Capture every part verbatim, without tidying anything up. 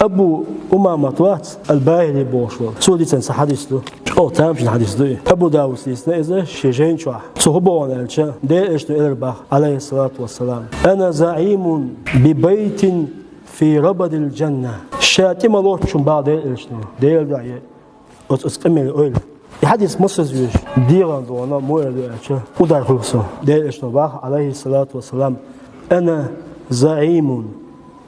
Абу Умамат вац, Аль-Бахили бохуш вара. Цо дийцина цхьа хьадис ду. ЧӀогӀа тамашийна хьадис ду и. Абу Давуда дийцина иза шен жайна чохь. Цо хӀун боху аьлча, Делан Элчано элира бах, Ӏалайхиссалату вассалам: «Ана заӀимун би байтин фи рабадил джанна». Ша тӀе ма лоцучун бах Делан Элчано. Делан дуьхьа е. Оцу, оцу къамелан ойла. И хьадис масаза везаш, дегӀан догӀана муэр ду аьлча, удар хуьлу со. Делан Элчано бах, Ӏалайхиссалату вассалам: «Ана заӀимун».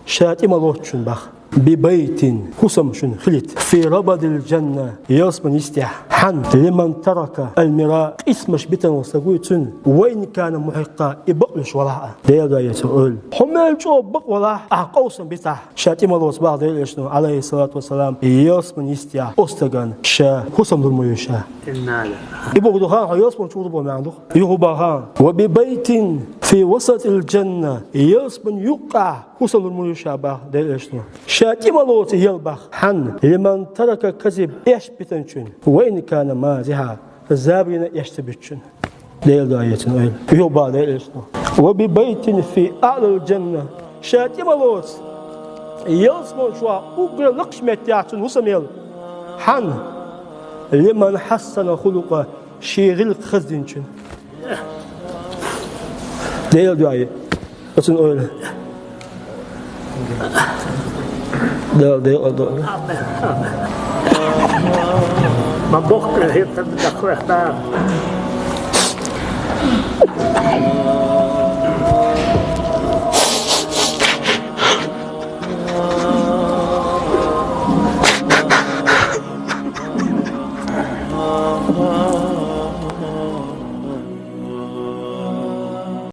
Ша тӀе ма лоцучун бах. «Би байтин», хӀусам шуна хилийта. «Фи рабадил джанна», ялсаман йистехь. Хьан? «Лиман тарака аль-мира», къийсамаш битина волу стаг вуй цуьнан, «ва ин кана мухӀикъа», и бакъвеш валахь а. Делан дуьхьа е цо ойла. Хьо мел чӀогӀа бакъ валахь, ахь къовсам битахь. Ша тӀе ма лоцу бах Делан Элчано, Ӏалайхиссалату вассалам, ялсаман йистехь оцу стагана ша хӀусам лур ма ю ша. Инна лиллахи. И боху ду хан, хьо ялсаман чу ву боху маьӀна ду. Юха бах хан. «Ва би байтин фи васатил джанна», ялсаман юккъехь хӀусам лур ма ю ша бах Делан Элчано. Ша тӀе ма лоцу ял бах. Хьан? «Лиман тарака казиб», эш битинчун. «Ва ин кана мазихьа», забарна эш ца битинчун. Делан дуьхьа е цуьнан ойла. Юха бах Делан Элчано. «Ва би байтин фи аълал джанна». Ша тӀе ма лоцу ялсаман чохь уггар лакхачу меттехь цуьнан хӀусам ял. Хьан? «Лиман хьассана хулукъа», шен гӀиллакх хаза динчун. Делан дуьхьа е. Оцун ойла. Дала декъал до. Ма боккха хӀиртам дахвехна.